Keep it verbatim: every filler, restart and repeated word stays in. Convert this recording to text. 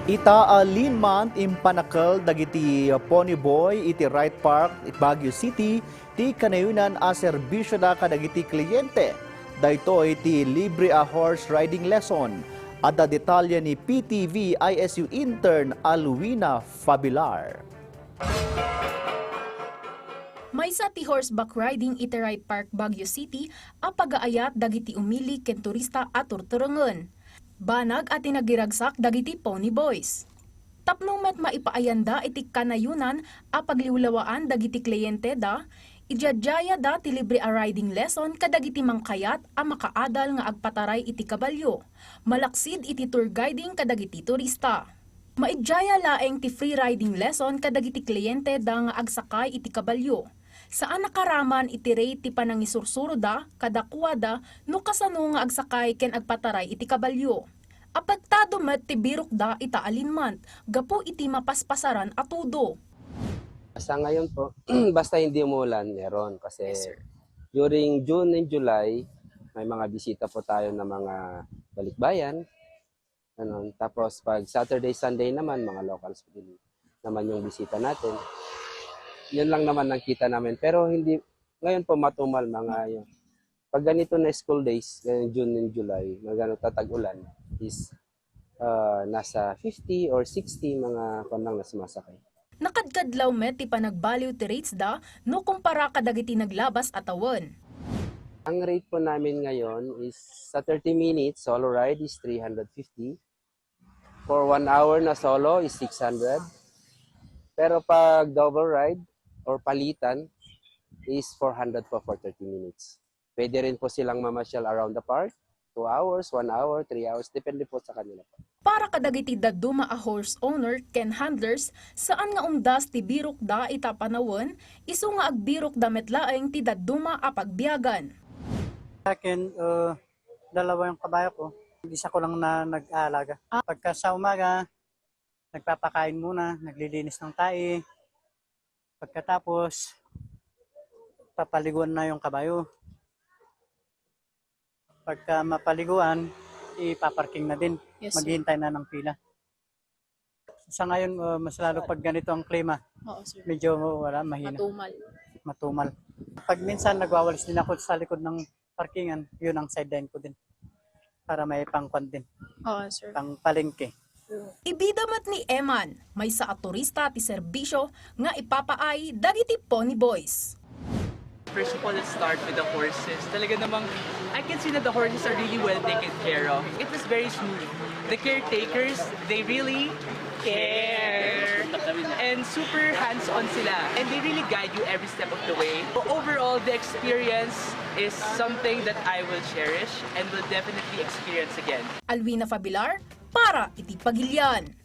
Ita a Lean Month, impanakel dagiti Pony Boy iti Wright Park, Baguio City, ti kanayonan a serbisioda kadagiti kliente. Daytoy ti libre a horse riding lesson. Adda detalye ni P T V I S U intern Alwina Fabilar. Maysa ti horseback riding iti Wright Park, Baguio City a pagaayat dagiti umili ken turista a turturengen. Banag a tinagiragsak dagiti Pony Boys. Tapno met maipaayanda iti kanayonan a pagliwliwaan dagiti klienteda, idiadiayada ti libre a riding lesson kadagiti mangkayat a makaadal nga agpataray iti kabalio, malaksid iti tour guiding kadagiti turista. Maidiaya laeng ti free riding lesson kadagiti klienteda nga agsakay iti kabalio. Saan a karaman iti rate ti panangisursuroda kadakuada no kasano nga agsakay ken agpataray iti kabalio. Apektado met ti birokda ita a Lean Month gapu iti mapaspasaran a tudo. Sa ngayon po, basta hindi umulan, meron. Kasi Yes, sir. during June and July, may mga bisita po tayo ng mga balikbayan. Ano, tapos pag Saturday, Sunday naman, mga locals po din naman yung bisita natin. Yun lang naman ang kita namin. Pero hindi, ngayon po matumal mga yun. Pag ganito na school days, ganyan June and July, na gano'n tatag-ulan, is ah, nasa fifty or sixty mga kwan lang na sumasakay. Nakadkadlaw met ti panagbaliw ti rates da no kumpara kadagiti naglabas a tawen. Ang rate po namin ngayon is sa thirty minutes, solo ride is three hundred fifty. For one hour na solo is six hundred. Pero pag double ride or palitan is four hundred po for thirty minutes. Pwede rin po silang mamasyal around the park, two hours, one hour, three hours, depende po sa kanila po. Para kadagiti dadduma a horse owner ken handlers, saan nga umdas ti birokda ita panawen, isu nga agbirokda met laeng ti dadduma a pagbiagan. Sa akin, uh, dalawa yung kabayo ko. Isa ko lang na nag-aalaga. Pagka sa umaga, nagpapakain muna, naglilinis ng tae. Pagkatapos, papaliguan na yung kabayo. Pagka mapaliguan, ipaparking na din. Yes, sir. Maghihintay na ng pila. Sa ngayon, uh, mas lalo pag ganito ang klima, Oo, sir. Medyo wala, mahina. Matumal. Matumal. Pag minsan nagwawalis din ako sa likod ng parkingan, yun ang sideline ko din. Para may pangkwan din, Oo, sir. Pang palengke. Ibida met ni Eman, maysa a turista ti serbisyo nga ipapaay dagiti Pony Boys. First of all, let's start with the horses. Talaga namang, I can see that the horses are really well taken care of. It was very smooth. The caretakers, they really care. And super hands-on sila. And they really guide you every step of the way. Overall, the experience is something that I will cherish and will definitely experience again. Alwina Fabilar para iti Pagilian.